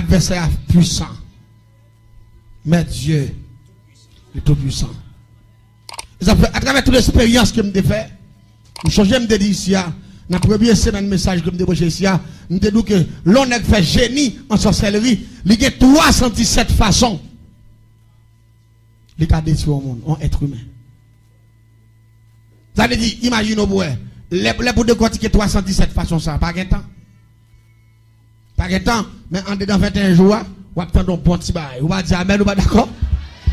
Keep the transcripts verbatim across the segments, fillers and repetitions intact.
Advèsè a pwisan. Men Dye, li tou pwisan. E sa fè, atravè tout eksperyans ke m te fè, m chonje m te di isi a, nan premye semèn mesaj ke m te preche isi a, m te di w ke lè yon nèg fè jeni an sòsèlri, li gen twa san disèt fason li ka detwi yon moun, yon èt imen. Sa vle di, imajine w pou wè, lè, lè pou dekòtike twa san disèt fason sa, pa gen tan. Pa gen tan, men andedan venteyen jou a, w ap tande yon bon ti bagay. Ou pa di amèn, ou pa dakò?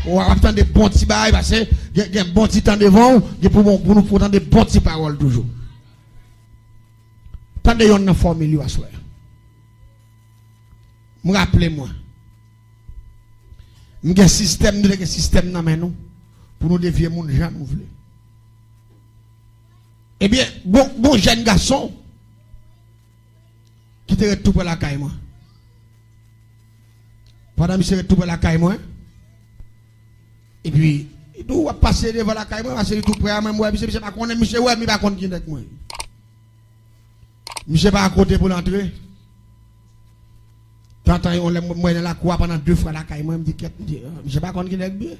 W ap tande bon ti bagay, paske gen, gen bon ti tan devan w, gen pou, bon, pou nou pou tande bon ti pawòl toujou. Tande yonn nan fòmil yo aswè. M raple mwen. M gen sistèm, nou te gen sistèm nan men nou pou nou devye moun jan nou vle. Ebyen, bon, bon jèn gason ki te ret tou prè lakay mwen. Pandan misye ret tou prè lakay mwen, epi, li di w ap pase devan lakay mwen, pase li tou prè a, mwen, m wè misye, misye pa konnen, misye wè m, li pa konn ki nèg mwen. Misye pa kote pou l antre. Tantan yon lè m wè nan lakou a pandan de fwa lakay mwen, m di kèt, m di, "Ah, misye pa konn ki nèg m ye."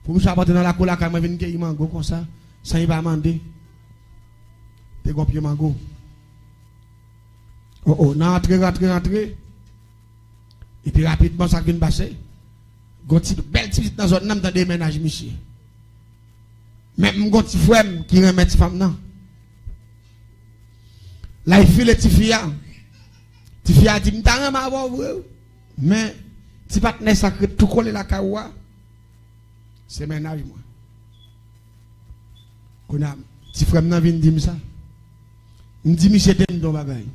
Pou misye ap antre nan lakou lakay mwen vin keyi mango konsa, san li pa mande. Te gon pye mango. O, o, nan antre, rantre, rantre. Epi rapidman, sa k vin pase? Gon ti, bèl ti pitit nan zòn nan, m tande mennaj misye. Men m gon ti frè m ki renmen ti fanm nan. Lè l file tifi a, tifi a di, "M ta renmen avè w vre, wi." Men, ti patnè sa k ret tou kole lakay ou a, se mennaj mwen. Kounye a, ti frè m nan vin di m sa. M di misye, "Tande yon bagay.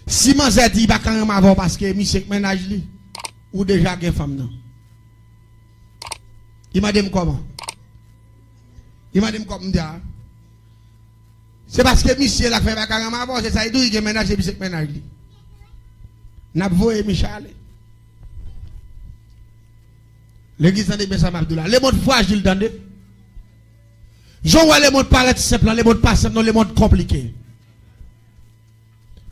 Si manzè di li pa ka renmen avè w paske misye k mennaj li, ou deja gen fanm nan." Li mande m kòman. Li mande m kòman m di a. Se paske misye la k fè pa ka renmen avè w, se sa li di w, li gen mennaj, se misye k mennaj li. N ap voye misye ale. Legliz, tande byen sa m ap di w la. Lemonn frajil, tande. Jan w wè lemonn parèt senp lan, lemonn pa senp non, lemonn konplike.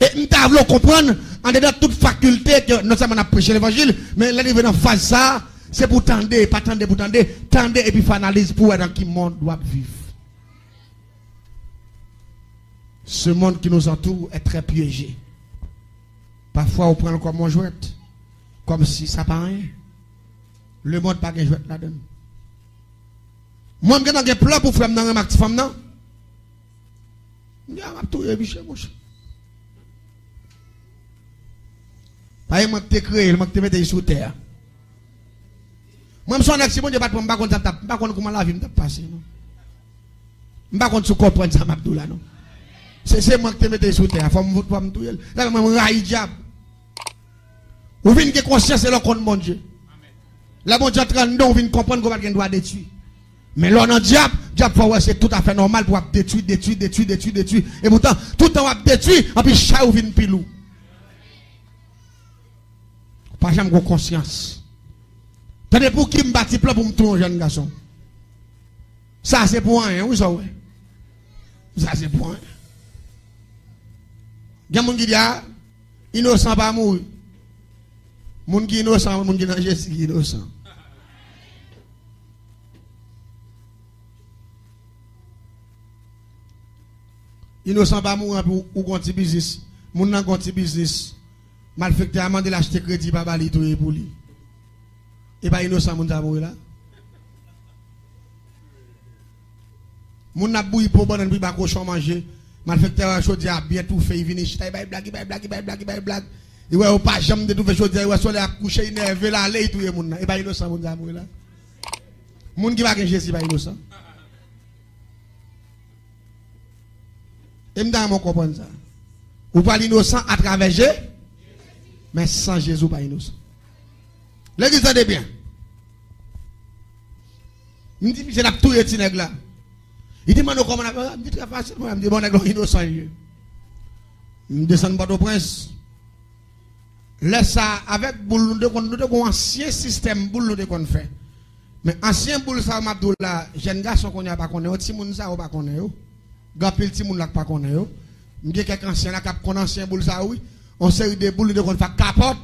E m ta vle w konprann, andedan tout fakilte, ke non sèlman n ap preche levanjil, men lè n rive nan faz sa a, se pou tande, pa tande pou tande, tande epi fè analiz pou w wè nan ki mond w ap viv. Ce monde qui nous entoure est très piégé. Pafwa, ou pran l kòm yon jwèt, kòmsi sa pa anyen. Lemonn pa gen jwèt ladan l. Mwen, m gentan gen plan pou frè m nan renmen ak ti fanm nan. M di, "A, m ap touye misye, monchè." Pa e mwen ki te kreye l, mwen ki te mete l sou tè a. Mwen, m se yon nèg, si Bondye pa t pran m, m pa konn sa m t ap, m pa konn kouman lavi m t ap pase, non. M pa konn si w konprann sa m ap di w la, non. Se, se mwen ki te mete l sou tè a, fò m, fò m touye l. Sa fè mwen, m rayi dyab. Ou vin gen konsyans, se lè w konn Bondye. Lè Bondye antre anndan w, ou vin konprann ke w pa t gen dwa detwi. Men lè w nan dyab, dyab fè w wè se toutafè nòmal pou w ap detwi, detwi, detwi, detwi, detwi. E poutan, toutan w ap detwi, anpi chay ou vin pi lou. Ou pa janm gon konsyans. Tande pou ki m bati plan pou m touye yon jèn gason. Sa se pou anyen, wi, sa w wè. Sa se pou anyen. Gen moun ki di, "A, inosan pa mouri." Moun ki inosan, moun ki nan Jezi ki inosan. Inosan pa mouri, anpi ou, ou gon ti biznis. Moun nan gon ti biznis. Malfektè a mande l achte kredi, pa ba li, touye pou li. E pa inosan moun sa mouri la. Moun nan ap bouyi po bannann pou li ba kochon manje. Malfektè a wè chodyè a byen toufe, li vini chita, li bay blag, li bay blag, li bay blag, li bay blag. Li wè yo pa janm te toufe chodyè, li wè solèy ap kouche, li nève l ale, li touye moun nan. E pa inosan moun sa mouri la. Moun ki pa gen Jezi pa inosan. E m ta renmen w konprann sa. Ou pral inosan atravè Je, men san Jezi w pa inosan. Legliz, tande byen. M di misye n ap touye ti nèg la. Li di, "Mano, kòman n ap?" M di, "Trè fasil, mwen." M di, "Bon, nèg la inosan li ye." M desann Pòtoprens. Lè sa, avèk boul, nou te konn, nou te gon ansyen sistèm boul nou te konn fè. Men ansyen boul sa yo m ap di w la, jèn gason kounye a pa konnen yo, timoun sa yo pa konnen yo. Gen anpil timoun la k pa konnen yo. M gen kèk ansyen la k ap konn ansyen boul sa yo, wi. Yon seri de boul nou te konn fè ak kapòt.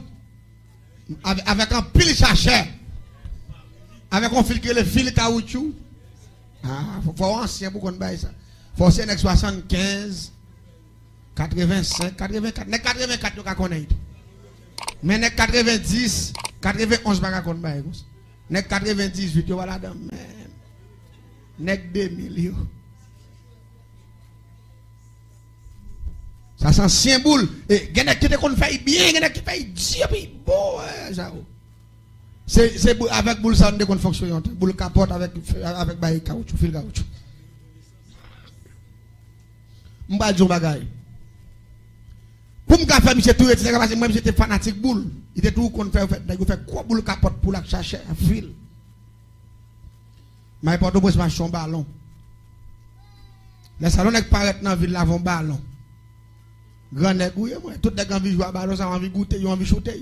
Avè-, avèk anpil chachè. Avèk yon fil ki rele fil kawotchou. Ah, fò, fò w ansyen pou konn bagay sa. Fò w se nèg swasannkenz, katrevensenk, katrevenkat. Nèg katrevenkat yo ka konnen tou. Men nèg katrevendis, katrevenonz pa ka konn bagay konsa. Nèg katrevendizuit yo pa ladan menm. Nèg de mil yo. Sa se ansyen boul. E gen nèg ki te konn fè y byen, gen nèg ki fè y di, epi bon, wè, sa yo. Se, se bou-, avèk boul sa nou te konn fonksyone yon tan. Boul kapòt avèk, avèk bagay kawotchou, fil kawotchou. M pral di yon bagay. Pou m ka fè misye touye ti nèg la, paske mwen, misye te fanatik boul. Li te toujou konn fè, fè, nèg yo fè gwo boul kapòt pou l ak chachè, fil. May Pòtoprens mache yon balon. Lè sa, yon nèg parèt nan vil la avè yon balon. Gran nèg ou ye, mwen. Tout nèg anvi jwe a balon sa, yo anvi goute, yo anvi choute.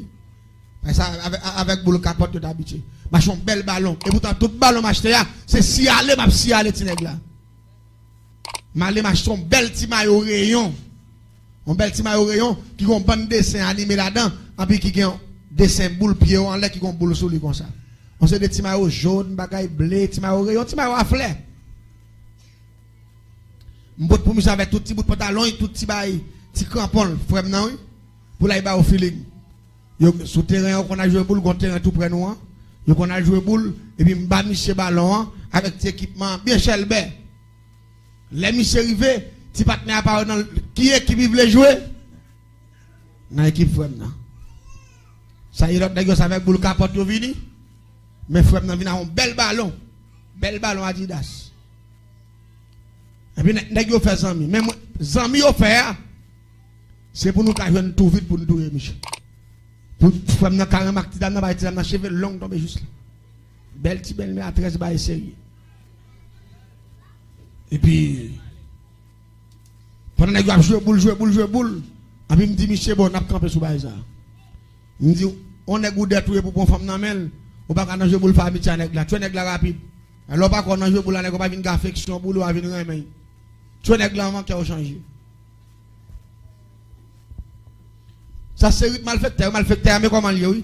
Men sa, avè-, avèk boul kapòt, yo t abitye. Mache yon bèl balon. E poutan, tout balon m achte a, se siyale m ap siyale ti nèg la. M ale m achte yon bèl ti mayo reyon. Yon bèl ti mayo reyon ki gen yon bann desen anime ladan, anpi ki gen yon desen boul pye yo anlè ki gen yon boul sou li konsa. Yon seri de ti mayo jòn, bagay ble, ti mayo reyon, ti mayo a flè. M pot pou misye avèk tout ti bout pantalon, tout ti bay, ti kranpon l, frè m nan, wi. Pou l al ba yo feeling. Yo, sou teren, yo konn al jwe boul, gon teren tou prè nou an. Yo konn al jwe boul, epi m ba misye balon an, avèk ti ekipman an, byen chèlbè. Lè misye rive, ti patnè a parèt nan, ki ekip li vle jwe? Nan ekip frè m nan. Sa e lòt nèg yo sa avèk boul kapòt yo vini. Men frè m nan vin ak yon bèl balon. Bèl balon Adidas. Epi nè-, nèg yo fè zanmi. Men mwen, zanmi yo fè a, se pou nou ka jwenn tou vit pou nou touye misye. Pou frè m nan ka renmen ak ti dam nan, bay ti dam nan cheve long tonbe jis la. Bèl ti bèlmè a trèz bay serye. Epi, pandan nèg yo ap jwe boul, jwe boul, jwe boul, anpi m di misye, bon, n ap kanpe sou bagay sa. M di, on nèg ou dèt ou ye pou pran fanm nan men l, ou pa ka nan jwe boul fè amitye a nèg la. Tchwe nèg la rapid. Lè w pa kwè w nan jwe boul la, nèg yo pa vin gen afeksyon pou li, w a vin renmen l. Tchwe nèg la anvan kè w chanje. Sa se rit malfektè, malfektè a, men kòman l ye, wi.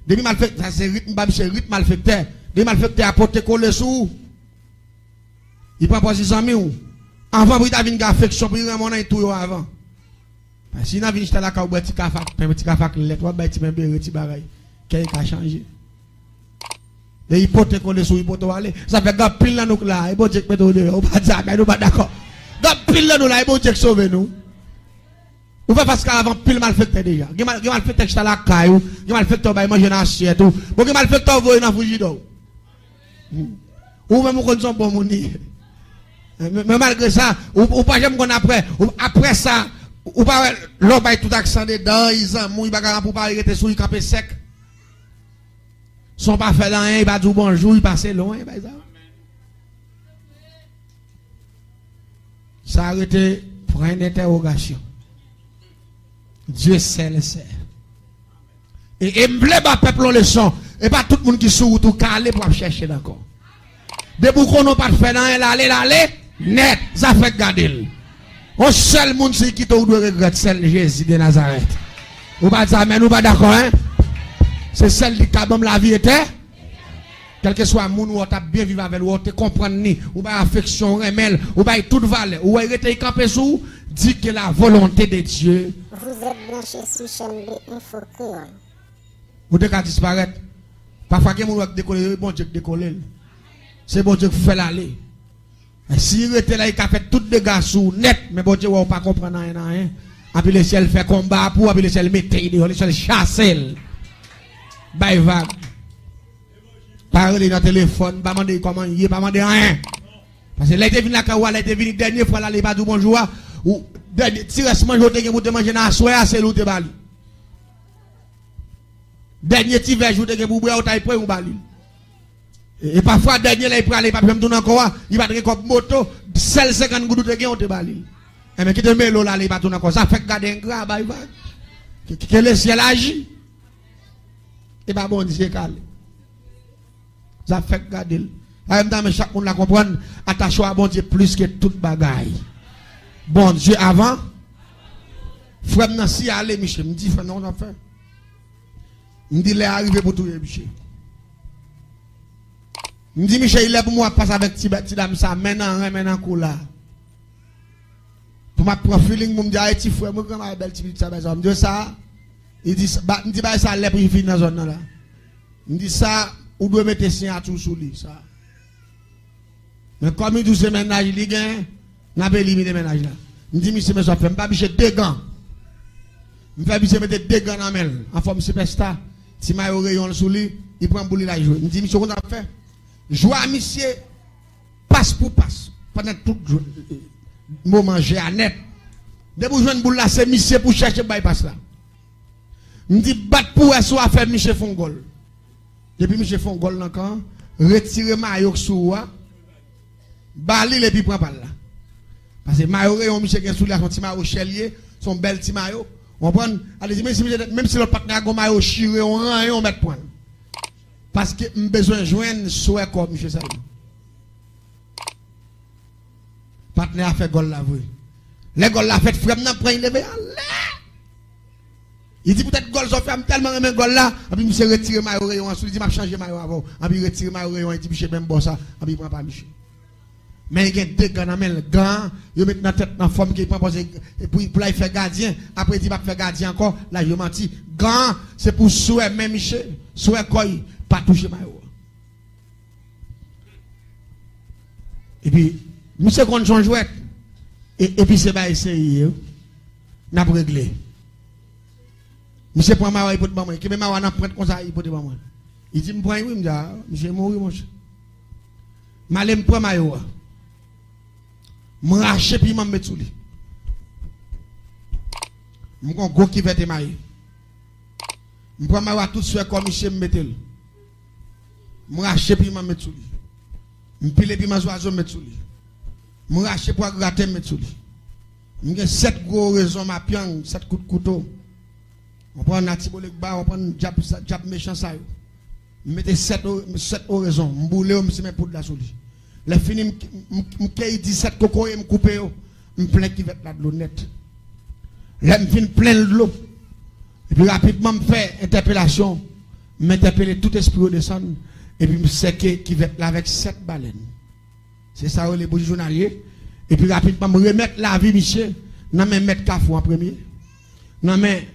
Depi malfektè, sa se rit, m ba misye rit malfektè. Depi malfektè a pote kole sou ou, li pran pòz li zanmi w. Anvan pou li ta vin gen afeksyon, pou li renmen w nan, li touye w avan. Paske si nan vin chita lakay ou bwè ti kafe ak pen, ti kafe ak lèt, w ap bay ti pen bere, ti bagay, kè li ka chanje. E li pote kole sou, li pote w ale. Sa fè gen anpil nan nou k la, e Bondye k mete w deyò. Ou pa di amèn, ou pa dakò. Gen anpil nan nou la, e Bondye k sove nou. Ou fè fas karav anpil malfektè deja. Gen mal-, gen malfektè k chita lakay ou, gen malfektè w bay manje nan asyèt ou. Bon, gen malfektè w voye nan frijidè w. Hmm. Ou menm ou konn se yon bon moun li ye. Men, men malgre sa, ou, ou pa janm konn apre. Ou, apre sa, ou pa wè, lè w bay tout ak san dedan, li zanmi w, li bagay pou pa rete sou, li kanpe sèk. San w pa fè l anyen, li pa di w bonjou, li pase lwen, bay sa. Sa rete pwen dentèwogasyon. Dye sèl sè. E, e m vle ba pèp la yon leson. E pa tout moun ki sou wout ou k ale pou ap chèche l ankò. Depi w konnen w pa t fè l anyen, l ale, l ale nèt. Zafèk gade l. Yon sèl moun, si l kite w, ou dwe regrèt, sèl Jezi de Nazarèt. Ou pa di amèn, ou pa dakò, en? Se sèl li k ka ban m lavi etè-, Kèlkeswa moun ou wè w t ap byen viv avè l, ou wè w te konprann li, ou bay afeksyon, ou renmen l, ou bay tout valè, ou wè l rete, li kanpe sou ou, di que la volonté de Dieu. Vous êtes branchés sur chaîne de Info Créole. Ou te ka disparèt. Pafwa gen moun ou wè k dekole, e Bondye k dekole l. Se Bondye k fè l ale. Men si l rete la, li ka fè tout dega sou ou nèt, men Bondye wè ou pa konprann anyen nan anyen. Anpi lesyèl fè konba pou ou, anpi lesyèl mete l deyò, lesyèl chase l. Bay vag. Pa rele nan telefòn, pa mande l kòman l ye, pa mande anyen. Paske lè l te vin lakay ou a, lè l te vini dènye fwa l ale, li pa di w bonjou a, ou, dènye ti rès manje ou te gen pou w te manje nan aswè a, se li w te ba li. Dènye ti vè ji ou te gen pou w bwè, ou t al pran, ou ba li. E, e pafwa, dènye lè l prale, li p ap janm tounen ankò a, li pa t gen kòb moto, sèl senkant goud ou te gen, ou te ba li. Enben, kite mele w l ale, li pa tounen ankò. Zafèk gade engra, bay vag. Ke, ke, ke lesyèl aji. E pa Bondye k ale. Zafèk gade l. Sa fè m ta renmen chak moun la konprann, atache w a Bondye plis ke tout bagay. Bondye avan. Frè m nan si ale, misye, m di frè m nan, konsa w ap fè. M di lè a rive pou touye misye. M di misye, il lè pou mwen ap pase avèk ti, ti dam sa, men nan ren, men nan kou la. Pou m ap pran feeling, pou m di, a, e ti frè mwen, granma bèl ti pitit sa, bay sa. M di, sa, li di, sa, ba, m di, bay sa lè pou li vin nan zòn nan la. M di, sa, ou dwe mete siyati w sou li, sa. Men kòm li di w se mennaj li gen, n ap elimine mennaj la. M di misye, men sa w ap fè, m ba misye de gan. M fè misye mete de gan nan men l, an fòm sipèsta, ti mayo reyon l sou li, li pran boul li la jwe. M di misye, w konn sa w ap fè? Jwe a misye, pas pou pas, pandan tout jou, moman jwe a nèt. Depi w jwenn boul la, se misye pou w chèche bay pas la. M di bat pou wè si w a fè misye fè yon gòl. Depi misye fè yon gòl nan kan an, retire mayo k sou ou a, ba li l epi pran pa l la. Paske mayo reyon misye gen sou li a, se yon ti mayo chèlye, se yon bèl ti mayo. Ou konprann? Ale di, menm si misye, menm si lòt patnè a gen yon mayo chire, yon ranyon, ou mèt pran l. Paske m bezwen jwenn swè kò misye sèlman. Patnè a fè gòl la vre. Lè gòl la fèt, frè m nan pran, li leve anlè. Li di, poutèt gòl sa w fè a, m tèlman renmen gòl la. Anpi misye retire mayo reyon an sou li, di, m ap chanje mayo avè w. Anpi retire mayo reyon an, li di, misye, men m ba w sa. Anpi pran pa misye. Men li gen de gan nan men l. Gan an, yo met nan tèt nan fòm ke li pran pòz pou, pou l al fè gadyen. Apre li di, m ap fè gadyen ankò. La, yo manti. Gan an, se pou swè men misye, swè kò l, pa touche mayo a. Epi, misye konn jwe yon jwèt. E, epi se bagay serye, wi. N ap regle. Misye pran mawa, li pote ban mwen. Kenbe mawa nan pwent konsa, li pote ban mwen. Li di, m pran li, wi. M di, a, misye mouri, monchè. M ale, m pran mayo a. M rache piman, m met sou li. M gon gwo kivèt emaye. M pran mayo a, tout swè kò misye, m mete l. M rache piman, m met sou li. M pile piman zwazo, m met sou li. M rache pwa graten, m met sou li. M gen sèt gwo orezon mapyang, sèt kout kouto. Ou konprann, atibolekba, ou konprann, dyab sa, dyab mechan sa yo. M mete sèt o-, sèt orezon, m boule yo, m simen poud la sou li. Lè fini, m, m, m keyi disèt kokoye, m koupe yo, m plen kivèt la dlo nèt. Lè m fin plen l dlo, epi rapidman m fè entèpelasyon, m entèpele tout espri yo desann, epi m sèke kivèt la avèk sèt balèn. Se sa yo rele bouji jounal ye. Epi rapidman, m remèt lavi misye nan men mèt kafou an premye, nan men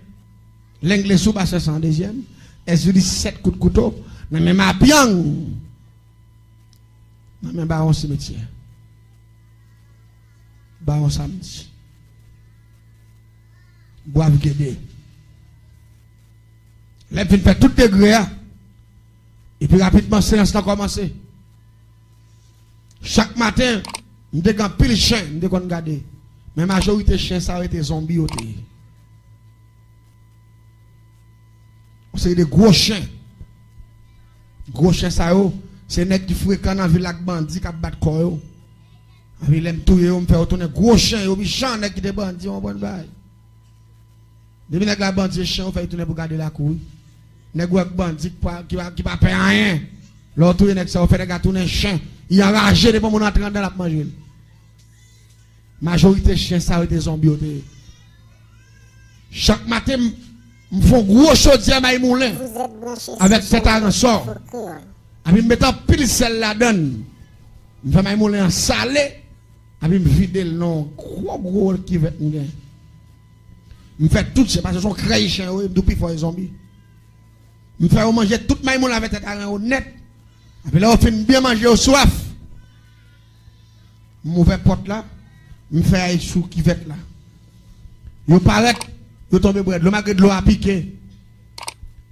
lenglesou basen san an dezyèm, èzili sèt kout kouto, nan men mapyang, nan men bawon simetyè, bawon samdi, bwav gede. Lè m fin fè tout degre a, epi rapidman seyans lan kòmanse. Chak maten, m te gen anpil chen, m te konn gade. Men majorite chen sa yo te zonbi yo te ye. Yon seri de gwo chen. Gwo chen sa yo, se nèg ki frekan nan vil ak bandi k ap bat kò yo. Anpi lè m touye yo, m fè yo tounen gwo chen, yo mechan, nèg ki te bandi, w konprann bagay. Depi nèg la bandi, se chen, ou fè li tounen pou gade lakou, wi. Nèg ou wè k bandi, ki pa, ki pa, ki pa pè anyen. Lè w touye nèg sa, ou fè nèg la tounen chen. Li anraje, depi yon moun rantre anndan l, l ap manje l. Majorite chen sa yo te zonbi yo te ye. Chak maten, m, m fè yon gwo chodyè may moulen avèk tèt aransò. Epi m met anpil sèl ladan l. M fè may moulen an sale, epi m vide l nan yon gwo, gwo kivèt m gen. M fè tout chen, paske se yon krèy chen yo ye, m di w pi fò e zonbi. M fè yo manje tout may moulen avèk tèt aran yo nèt. Epi lè yo fin byen manje, yo swaf. M ouvè pòt la, m fè ay sou kivèt la. Yo parèt, yo tonbe bwè dlo, malgre dlo a pike.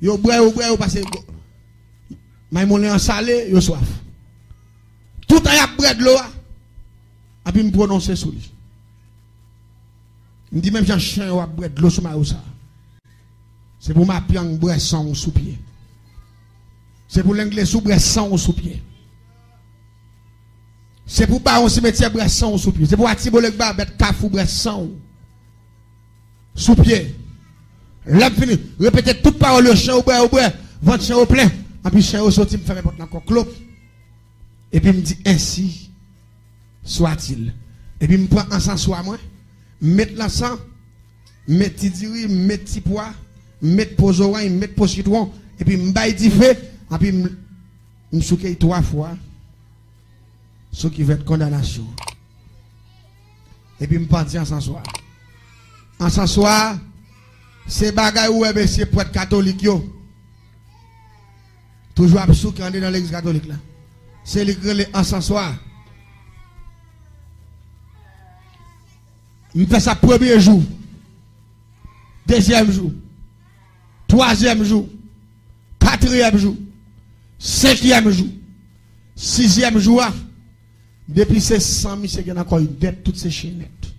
Yo bwè, yo bwè, yo pase may moulen an sale, yo swaf. Toutan y ap bwè dlo a, epi m pwononse sou li. M di, menm jan chen yo ap bwè dlo sou mayo sa, se pou mapyang bwè san w sou pye. Se pou lenglesou bwè san w sou pye. Se pou bawon simetyè bwè san w sou pye. Se pou atibolegba, bèt kafou, bwè san w sou pye. Lè m fini repete tout pawòl yo, chen yo bwè, yo bwè, vant chen yo plen. Anpi chen yo soti, m fèmen pòt lan ankò, klop. Epi m di, ensi swatil. Epi m pran ansanswa mwen, m met lansan, m met ti diri, m met ti pwa, m met po zoranj, m met po sitwon, Epi m bay dife, epi m, m souke l twa fwa sou kivèt kondanasyon. Epi m pati ansanswa. Ansanswa, se bagay ou wè mesye prèt katolik yo toujou ap souke andedan legliz katolik la. Se li k rele ansanswa. M fè sa premye jou, dezyèm jou, twazyèm jou, katriyèm jou, senkyèm jou, sizyèm jou a, depi se san misye gen nan kò l nèt, tout se chen nèt.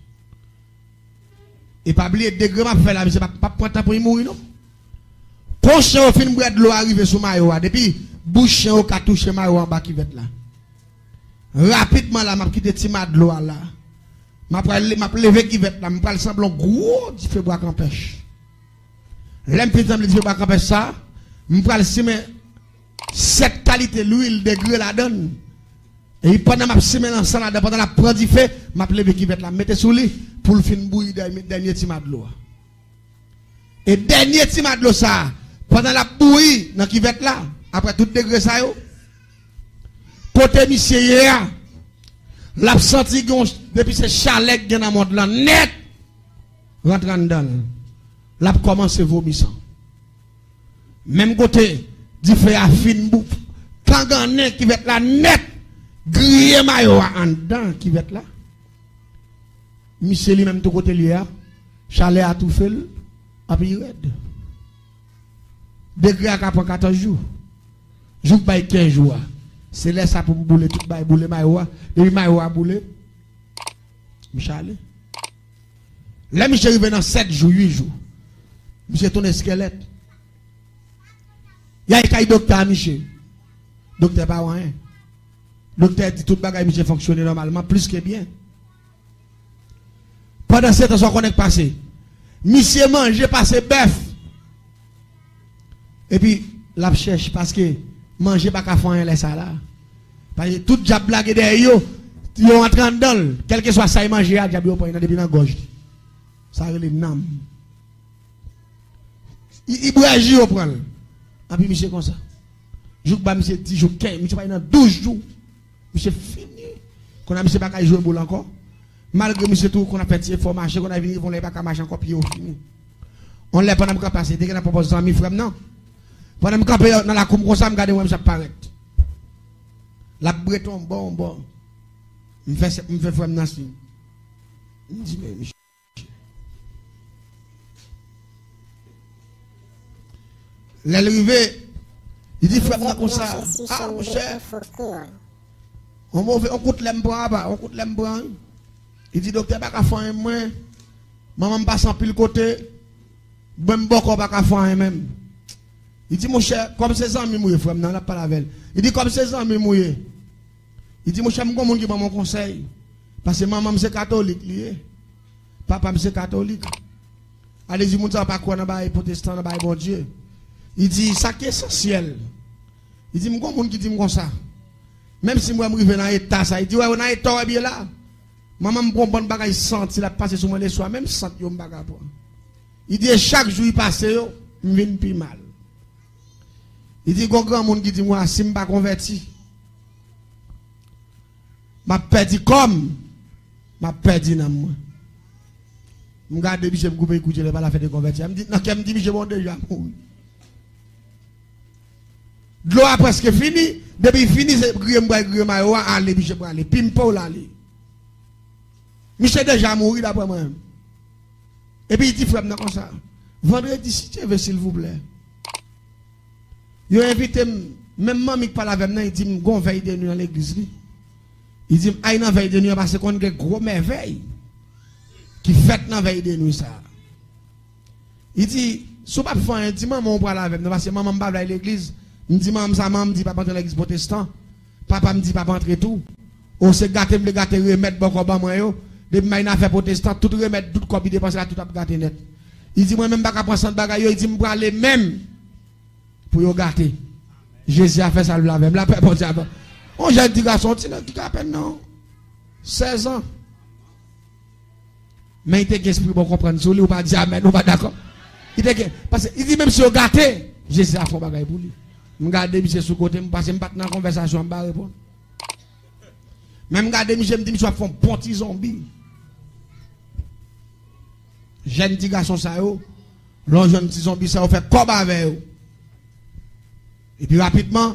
E pa bliye degre m ap fè la, misye p ap, p ap pran tan pou li mouri non. Kon chen yo fin bwè dlo a rive sou mayo a, depi bouch chen yo ka touche mayo a anba kivèt la. Rapidman la, m ap kite ti ma dlo a la. M ap pral, m ap leve kivèt la, m pral sanble yon gwo dife bwa kanpèch. Lè m fin sanble dife bwa kanpèch sa, m pral simen sèt kalite lwil degre ladan l. E pandan m ap simen lansan ladan, pandan l ap pran dife, m ap leve kivèt la, m mete sou li pou l fin bouyi dènye, dènye ti ma dlo a. E dènye ti ma dlo sa a, pandan l ap bouyi nan kivèt la, apre tout degre sa yo, kote misye ye a, l ap santi gen yon, depi se chalè k gen nan mond lan nèt, rantre anndan l, l ap kòmanse vomi san. Menm kote dife a fin bou, kangannen kivèt la nèt, griye mayo a anndan kivèt la. Misye li menm tou kote l ye a, chalè a toufe l, anpi rèd. Degre a ka pran katòz jou. Jouk bay kenz jou a. Se lè sa pou m boule tout bay, boule mayo a. Depi mayo a boule, misye ale. Lè misye rive nan sèt jou, uit jou, misye tounen eskèlèt. Y al kay doktè a misye. Doktè pa wè anyen. Doktè di tout bagay misye fonksyone nòmalman, plis ke byen. Pandan se tan, sa w konnen k pase? Misye manje pase bèf. Epi, l ap chèche, paske manje pa ka fè anyen lè sa la. Paske tout dyab lage dèyè yo, yo antre anndan l. Kèlkeswa sa y manje a, dyab yo pran nan depi nan gòj li. Sa rele nanm. Li, li bwè ji yo pran l. Anpi misye konsa. Jouk ba misye dis jou, kenz, misye pa nan douz jou. Misye fini. Kounye a misye pa ka jwe boul ankò. Malgre misye tou konn ap fè ti efò mache, kounye a vin rive yon lè li pa ka mache ankò, pye yo fini. Yon lè pandan m kanpe ase, te gen nan pwopòz zanmi frè m nan. Pandan m kanpe nan lakou m konsa, m gade m wè misye ap parèt. L ap brete yon bò, yon bò. M fè, m fè frè m nan siy. M di, men misye. Lè l rive, li di frè m nan konsa, a monchè, yon move, yon kout lè m pran apa, yon kout lè m pran wi. Li di doktè pa ka fè anyen mwen, manman m pase anpil kote, mwen m bòkò pa ka fè anyen menm. Li di monchè, kòm se zanmi m ou ye, frè m nan, l ap pale avè l. Li di kòm se zanmi m ou ye. Li di monchè, m gon moun ki ban m yon konsèy. Paske manman m se katolik li ye. Papa m se katolik. Ale di moun sa yo pa kwè nan bagay pwotestan, nan bagay Bondye. Li di, sa ki esansyèl. Li di, m gon moun ki di m konsa. Menm si m wè m rive nan eta sa, li di, wè, nan eta w ap ye la. Manman m pran yon bann bagay santi, l ap pase sou mwen leswa, menm sant yo m pa ka pran. Li di, e chak jou li pase yo, m vin pi mal. Li di, gon granmoun ki di m, wa, si m pa konvèti, m ap pèdi kò m, m ap pèdi nanm mwen. M gade misye, m koupe kou je lè pa la fè de konvèti a. M di, nan kè m di misye bon deja mouri. Dlo a prèske fini, depi fini se griye m pral griye mayo a, ale misye prale, pimpe w l ale. Misye deja mouri daprè mwen menm. Epi li di frè m nan konsa, vandredi si Dye vle silvouplè. Yo envite m, menm manmi k pale avè m nan, li di m gon vèy de nwi nan legliz li. Li di m al nan vèy de nwi an paske konn gen gwo mèvèy ki fèt nan vèy de nwi sa. Li di, si w p ap fè anyen, di manman w pral avè m nan, paske manman m pa vle al legliz. M di manman m sa, manman m di pa antre nan legliz pwotestan. Papa m di pa antre tou. O se gate m vle gate remèd bòkò ban mwen yo. Depi m al nan afè pwotestan, tout remèd, tout kòb li depanse la, tout ap gate nèt. Li di mwen menm m pa ka pran sant bagay yo, li di m prale menm. Pou yo gate. Jezi a fè sa l vle avè m. Lapè Bondye avè w. Yon jèn ti gason, ti nèg ki ka apèn nan sèz an. Men li te gen espri bon konprann sou li, ou pa di amèn, ou pa dakò. Li te gen, paske li di menm si yo gate, Jezi a fè yon bagay pou li. M gade misye sou kote, m pase, m pa t nan konvèsasyon an, m pa reponn. Men m gade misye, m di misye ap fè yon bon ti zonbi. Jèn ti gason sa yo, lè w jwenn ti zonbi sa yo, fè kòb avè yo. Epi rapidman,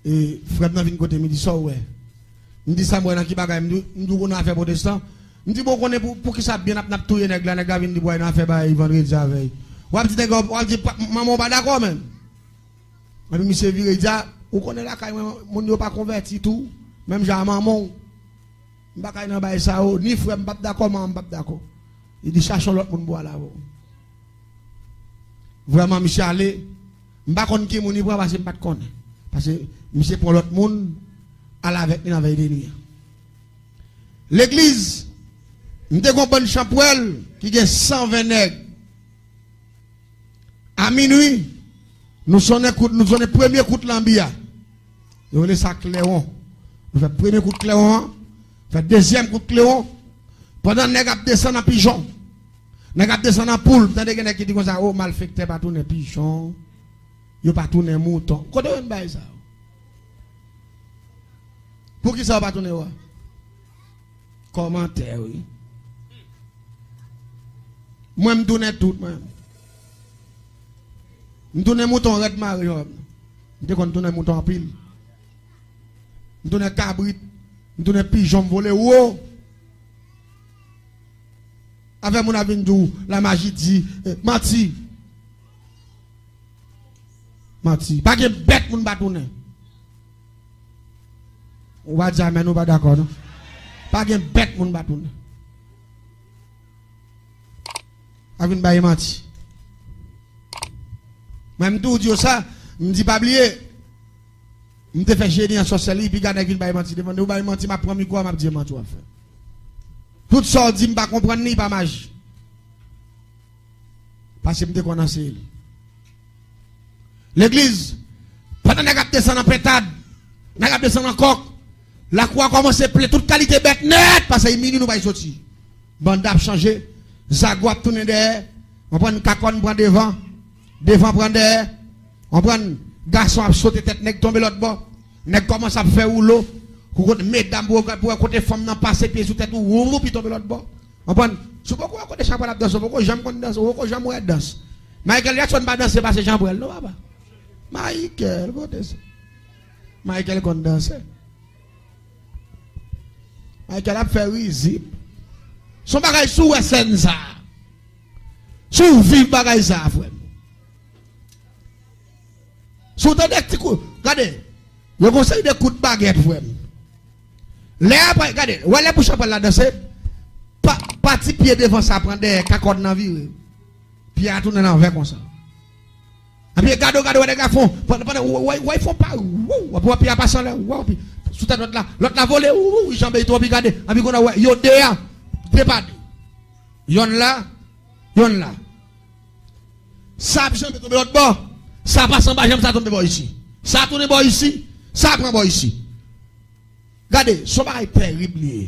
e, frè m nan vin kote m, li di, "Sa w wè?" M di, "Sa m wè nan ki bagay?" M di, m di, "Ou konn afè pwotestan?" M di, "Bon, ou konnen pou, poukisa byen n ap, n ap touye nèg la, nèg la vin di pou al nan afè bagay vandredi avè l." W ap di nèg la, w ap di, "Pa, manman w pa dakò menm." Epi misye vire, li di, "A, ou konnen lakay mwen, moun yo pa konvèti tou, menm jan a manman w." M pa ka nan bagay sa yo, ni frè m p ap dakò, manman m p ap dakò. Li di, "Chache yon lòt moun pou al avè w." Vrèman, misye ale. M pa konn ki moun li pran, paske m pa t konnen. Paske misye pran lòt moun, al avèk li nan vèy de nwi an. Legliz, m te gen yon bann chanpwèl ki gen san ven nèg. A minwi, nou sonnen kout, nou sonnen premye kout lanbi a. Yo rele sa klewon. Nou fè premye kout klewon an, fè dezyèm kout klewon. Pandan nèg ap desann an pijon, nèg ap desann an poul, m tande gen nèg ki di konsa, "O, malfektè pa tounen pijon, yo pa tounen mouton." Kote yo jwenn bagay sa yo? Poukisa yo pa tounen yo a? Kòmantè, wi. Mwen, m tounen tout, mwen. M tounen mouton rèd mare, jòb. M te konn tounen mouton anpil. M tounen kabrit. M tounen pijon, m vole wo. Avè moun ap vin di w, lamaji di, eh, manti. Manti. Pa gen bèt moun pa tounen. Ou pa di amèn, ou pa dakò, non? Pa gen bèt moun pa tounen. A vin bay manti. Mwen, m toujou di yo sa, m di, pa bliye, m te fè jeni an sòsèri, piga nèg vin bay manti. Devan ou bay manti, m ap pran mikwo a, m ap di manti w ap fè. Tout sa w di, m pa konprann li, pa maji. Paske m te konn anseye l. Legliz, pandan nèg ap desann an pentad, nèg ap desann an kòk, lakou a kòmanse plen tout kalite bèt nèt, paske e minwi nou pral soti. Banda ap chanje, zago ap tounen dèyè, konprann, kakòn pran devan, devan pran dèyè, konprann, gason ap sote tèt nèg tonbe lòt bò, nèg kòmanse ap fè woulo, kou kote medam pou, pou wè kote fanm nan pase pye sou tèt ou, wou, wou, pi tonbe lòt bò. Konprann? Si w poko wè kote Chanpwèl ap danse, w poko janm konn danse, w poko janm wè dans. Michael Jackson pa danse pase Chanpwèl, non, papa. Michael, kote sa? Michael konn danse. Michael ap fè rizib. Se yon bagay si w wè sèn sa. Si w viv bagay sa, frè m. Si w tande ti kou, gade, yo gon seri de kout bagèt, frè m. Lè apre, gade, wè lè pou Chanpwèl la danse, pa, pati pye devan sa pran dèyè, kakòn nan vire. Pye a tounen nan vè konsa. Epi gade, gade, wè nèg la fon, pandan, pandan, wè, wè, wè, fon pa, wou, epi wè pye a pase anlè, wè, epi sou tèt lòt la, lòt la vole, wou, wou, janbe twò, epi gade, epi kounye a wè, yo de a, de pa de. Yonn la, yonn la. Sa ap janbe tonbe lòt bò. Sa pase anba janm, sa tonbe bò isi. Sa tounen bò isi. Sa pran bò isi. Gade, se yon bagay tèrib li ye.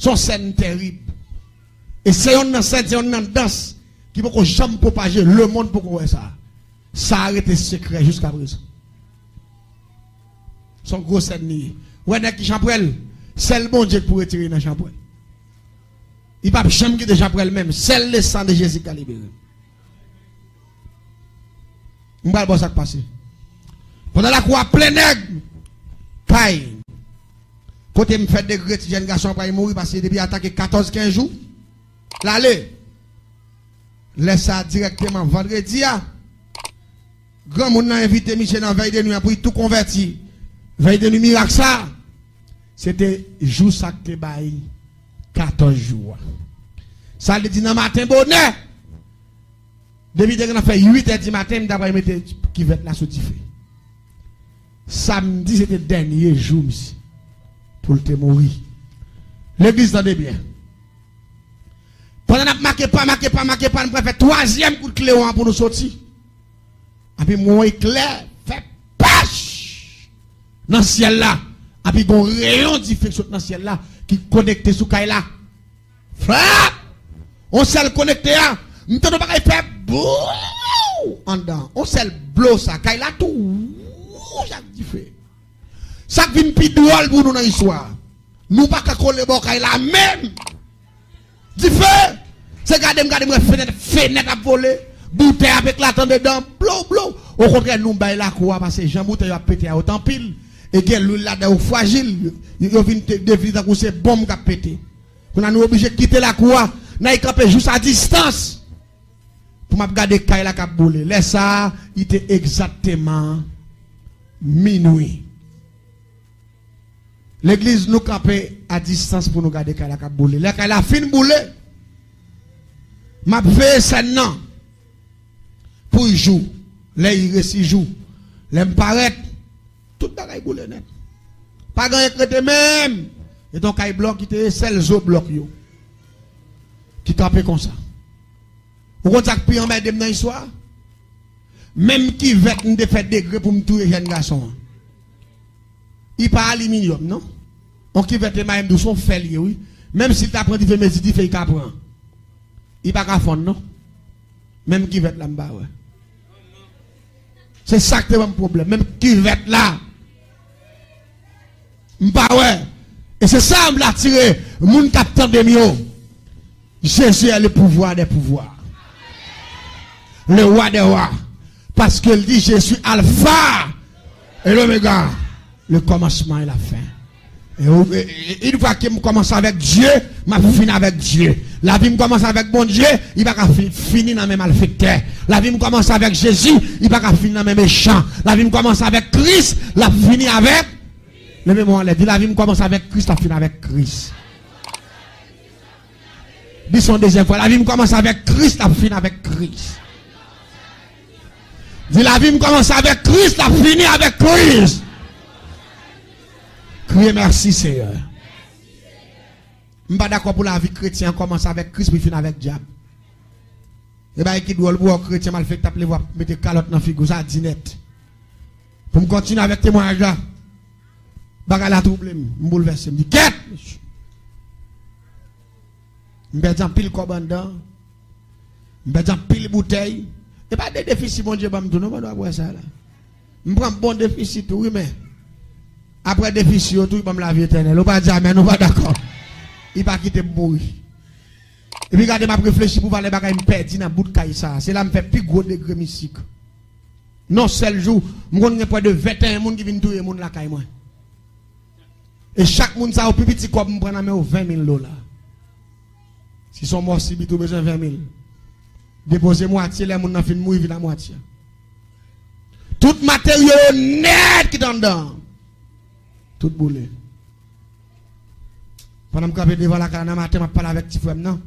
Se yon sèn tèrib. E se yonn nan sèn, se yonn nan dans ki poko janm pwopaje. Lemonn poko wè sa. Sa a rete sekrè jiska prezan. Se yon gwo sèn li ye. Wè nèg ki Chanpwèl, sèl Bondye k pou retire nan Chanpwèl. Li p ap janm kite Chanpwèl menm. Sèl lesan de Jezi k ka libere l. M pral ba w sa k pase. Pandan lakou a plen nèg, kay, kote m fè degre ti jèn gason an pral mouri paske depi atake katòz kenz jou, l ale. Lè sa a dirèkteman vandredi a, granmoun nan envite misye nan vèy de nwi an pou li tou konvèti. Vèy de nwi mirak sa, se te jou sa k te bay katòz jou a. Sa vle di nan maten bonè, depi te gentan fè uit è di maten, m ta pral mete kivèt la sou dife. Samdi se te dènye jou misye pou l te mouri. Legliz, tande byen. Pandan n ap make pa, make pa, make pa, nou pral fè twazyèm kout klewon an pou nou soti. Epi m wè yon eklè fè pach nan syèl la. Epi gon reyon dife k sot nan syèl la ki konekte sou kay la. Frap! On sèl konekte a. M tande yon bagay fè bou! anndan. On sèl blo sa, kay la tou wouj ak dife. Sa k vin pi dwòl pou nou nan istwa a, nou pa ka kole bò kay la menm. Dife! Se gade m, gade m wè fenèt, fenèt ap vole, boutèy ap eklate andedan, blow, blow. Okontrè, nou bay lakou a pase jan boutèy yo ap pete a yo t anpil. E gen lwil ladan yo frajil, yo, yo vin te, devni tankou se bonm k ap pete. Kounye a nou oblije kite lakou a, n al kanpe jis a distans. Pou m ap gade kay la k ap boule. Lè sa a, li te egzakteman minwi. Legliz, nou kanpe a distans pou nou gade kay la k ap boule. Lè kay la fin boule, m ap veye sèn nan pou jou. Lè li resi jou, lè m parèt, tout bagay boule nèt. Pa gen anyen k rete menm. E ton kay blòk ki te ye, sèl zo blòk yo ki kanpe konsa. Ou konn sa k pi anmède m nan istwa a? Menm kivèt m te fè degre pou m touye jèn gason an. Li pa aliminyòm, non. On kivèt te maye m di w se on fè l ye, wi. Menm si l ta pran dife, mezi dife, li ka pran. Li pa ka fonn, non. Menm kivèt la, m pa wè. Se sa k te ban m pwoblèm. Menm kivèt la, m pa wè. E se sa m vle atire moun k ap tande m yo. Jésus est le pouvoir des pouvoirs, le roi des rois. Paske l di, je suis Alpha et l'Oméga, le commencement et la fin. E ou, e, e, une fois ke m kòmanse avèk Dye, m ap fini avèk Dye. Lavi m kòmanse avèk Bondye, li pa ka fi-, fini nan men malfektè. Lavi m kòmanse avèk Jezi, li pa ka fini nan men mechan. Lavi m kòmanse avèk Kris, l ap fini avèk. Leve men w anlè, di, lavi m kòmanse avèk Kris, l ap fini avèk Kris. Di sa yon dezyèm fwa, lavi m kòmanse avèk Kris, l ap fini avèk Kris. Di, lavi m kòmanse avèk Kris, l ap fini avèk Kris. Kriye mèsi, Seyè. M pa dakò pou lavi kretyen an kòmanse avèk Kris, pou l fini avèk dyab. E bagay ki dwòl, pou wè yon kretyen malfektè ap leve, ap mete kalòt nan figi w, sa di nèt. Pou m kontinye avèk temwayaj la, bagay la twouble m, m boulvèse, m di, kèt! M pèdi anpil kòb anndan, m pèdi anpil boutèy. E pa de defisi Bondye ban m tou, non, pandan w ap wè sa la. M pran bon defisi tou, wi, men apre defisi yo tou, li ban m lavi etènèl. Ou pa di amèn, ou pa dakò. Li pa kite m mouri. Epi gade, m ap reflechi pou valè bagay m pèdi nan bout kay sa a. Se la m fè pi gwo degre mistik. Nan sèl jou, m konn gen prè de venteyen moun ki vin touye moun lakay mwen. E chak moun sa yo, pi piti kòb m pran nan men yo, ven mil dola. Si se yon mò sibit, ou bezwen ven mil. Depoze mwatye, lè moun nan fin mouri, vin a mwatye. Tout materyo yo nèt ki t anndan an, tout boule. Pandan m kanpe devan lakay la nan maten, m ap pale avèk ti frè m nan,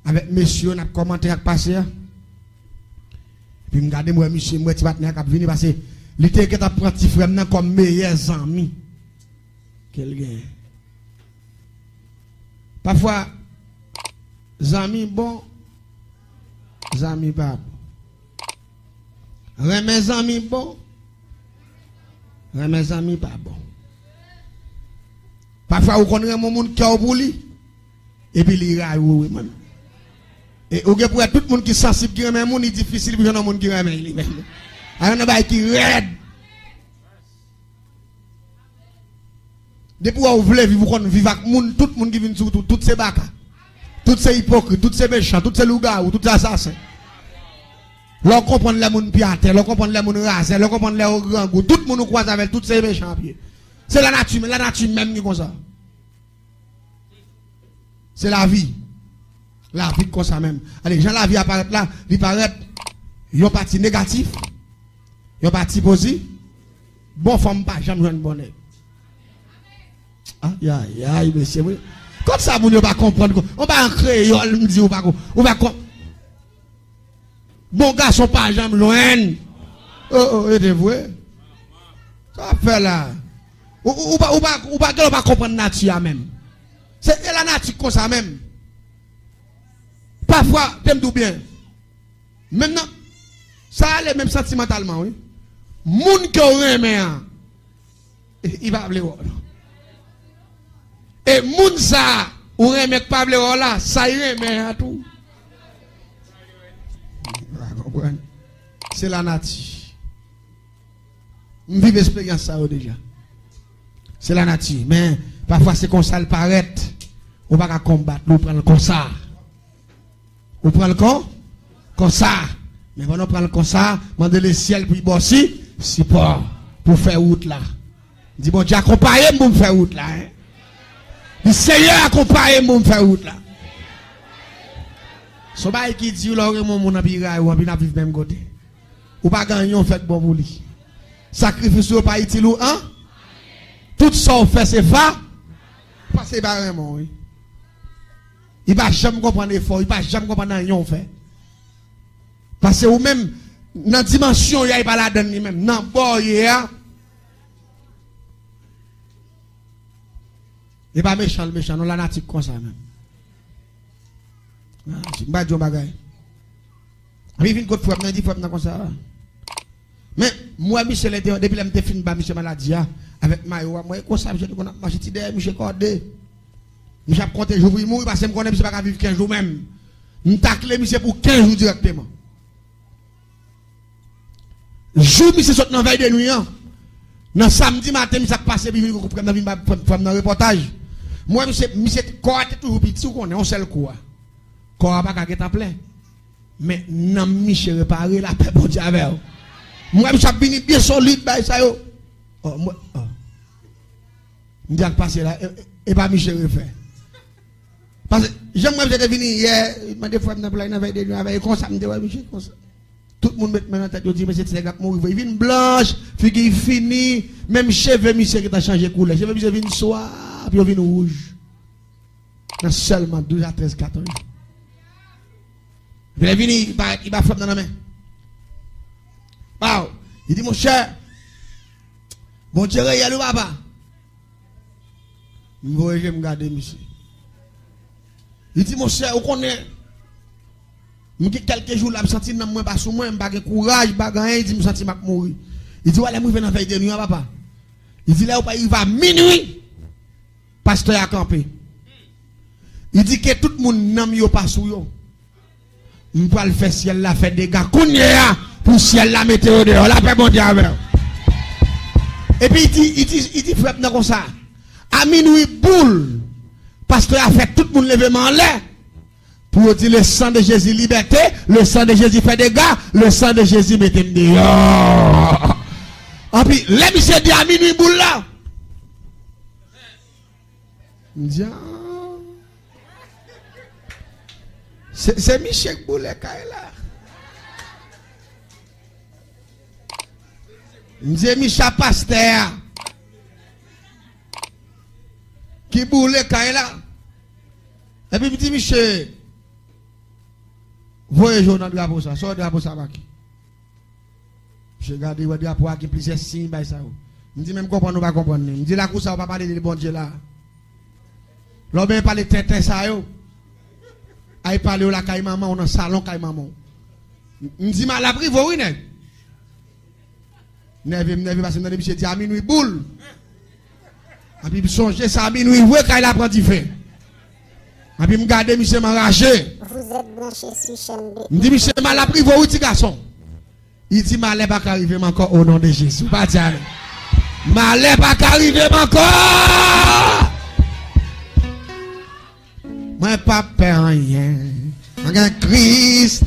avèk mesye yo, n ap kòmante ak pase a. Epi m gade, m wè misye, m wè ti patnè a k ap vini, paske li te gentan pran ti frè m nan kòm meyè zanmi ke l genyen. Pafwa, zanmi bon, zanmi pa bon. Renmen zanmi bon, renmen zanmi pa bon. Pafwa, ou konn renmen yon moun, kè w pou li, epi li rayi w, wi, mwen. E ou gen pou wè tout moun ki sansib, ki renmen moun, li difisil pou jwenn yon moun ki renmen li menm. A, yon bagay ki rèd. Depi w wè w vle viv, ou konn viv ak moun, tout moun ki vin sou wout ou, tout se baka. Tout se ipokrit, tout se mechan, tout se lougawou, tout se asasen. Lè w konprann lè moun pye atè, lè w konprann lè moun razè, lè w konprann lè yo grangou, tout moun ou kwaze avè l, tout se mechan pye. Se lanati, lanati menm ki konsa. Se lavi. Lavi konsa menm. Ale, jan lavi a parèt la, li parèt yon pati negatif, yon pati pozi-, bon fanm pa janm jwenn bon nèg. Ayayay, mesye, wi. Kot sa moun yo pa konprann, ko-, on pa an kreyòl, m di ou pa ko-, ou pa kon-, bon gason pa janm jwenn. Oh, oh, e te vre. Sa w ap fè la? Ou, ou, ou pa, ou pa, ou pa, gen lè w pa konprann nati a menm. Se, e lanati konsa menm. Pafwa, te m di w byen. Menm nan, sa ale menm santimantalman, wi. Moun ke w renmen an, li pa vle wè w, non. E moun sa a, ou renmen k pa vle wè w la, sa l renmen an tou. Ou pa konprann? Se lanati. M viv esperyans sa yo deja. Se lanati. Men, pafwa se konsa l parèt. Ou pa ka konbat li, ou pran l konsa. Ou pran l kon, konsa. Men pandan w pran l konsa, mande lesyèl pou l ba w si, sipò pou fè wout la. Di, Bondye, akonpaye m pou m fè wout la, en. Di, Seyè, akonpaye m pou m fè wout la. Se yon bagay ki di lè w renmen yon moun anpi rayi w, anpi n ap viv menm kote. Ou pa gen anyen w fè k bon pou li. Sakrifis ou yo pa itil ou, an? Tout sa w fè se fa, paske li pa renmen w, wi. Li pa janm konprann efò, li pa janm konprann anyen w fè. Paske ou menm, nan dimansyon w ye a, li pa ladann li menm. Nan bò w ye a, li pa mechan, li mechan, non, lanati konsa menm. Ah, m pa di yon bagay. Epi vin kot frè m nan, di frè m nan konsa. Men, m wè misye lè te, depi lè m te fin ba misye maladi a, avèk mayo a, m wè konsa, misye te konn ap mache ti dèyè misye kòde. Misye ap konte jou pou li mouri, paske m konnen misye pa ka viv kenz jou menm. M takle misye pou kenz jou dirèkteman. Jou misye sot nan vèy de nwi an, nan samdi maten, misye ap pase, epi vin kou frè m nan, vin ba frè m, frè m nan repòtaj. M wè misye, misye, kò a te toujou piti, ou konnen, yon sèl kou a. Kò a pa ka gentan plen. Men nanm misye repare, lapè Bondye avè w. M wè misye ap vini byen solid, bay sa yo. Oh, m wè, oh. M di ak pase la, e, e, e pa misye refè. Paske, jan m wè misye te vini yè, li mande frè m nan pou l al nan vèy de nwi avè l, e konsa m te wè misye, konsa. Tout moun met men nan tèt yo, di, "Mesye, ti nèg la ap mouri vre." Li vin blanch, figi l fini, menm cheve misye gentan chanje koulè. Cheve misye vin swa, epi yo vin wouj. Nan sèlman douz a trèz, katòz jou. Epi lè vini, li ba, li ba frè m nan nan men. Baw, li di, "Monchè, Bondye reyèl wi, papa." M voye je m gade misye. Li di, "Monchè, ou konnen, m gen kèlke jou la, m santi nanm mwen pa sou mwen, m pa gen kouraj, m pa gen anyen." Li di, "M santi m ap mouri." Li di, "Wè, lè m rive nan vèy de nwi an, papa." Li di, "Lè yo pa rive a minwi, pastè a kanpe." Li di, "Ke tout moun nanm yo pa sou yo." M pral fè syèl la fè dega kounye a pou syèl la mete yo deyò. Lapè Bondye avè w. Epi li di, li di, li di frè m nan konsa, a minwi boul, pastè a fè tout moun leve men anlè pou yo di, "Le sang de Jésus liberté, le sang de Jésus fè dega, le sang de Jésus mete m deyò." Anpi lè misye di a minwi boul la, M di, "Ah, se, se misye k boule kay la." M di, "E misye a pastè a ki boule kay la." Epi m di, "Misye, voye je w nan drapo sa. Sa w wè drapo sa make?" Misye gade, wè drapo a gen plizyè siy bay sa yo. M di, "Men m konprann ou pa konprann li." M di, "Lakou sa ou pa pale de Bondye la. Lè w benyen pale tenten sa yo, ay pale yo lakay manman w, nan salon kay manman w." M di, "Mal ap rive w wi, nèg." Nève m nève paske m tande misye di a minwi boul. Anpi m sonje sa, a minwi vre kay la pran dife. Anpi m gade misye, m anraje. Vous êtes branché sur chaîne de M di, "Misye, mal ap rive w wi, ti gason." Li di, "Malè pa ka rive m ankò, o non de Jezi." Pa di anyen. "Malè pa ka rive m ankò." Mwen p ap pè anyen. Mwen gen Kris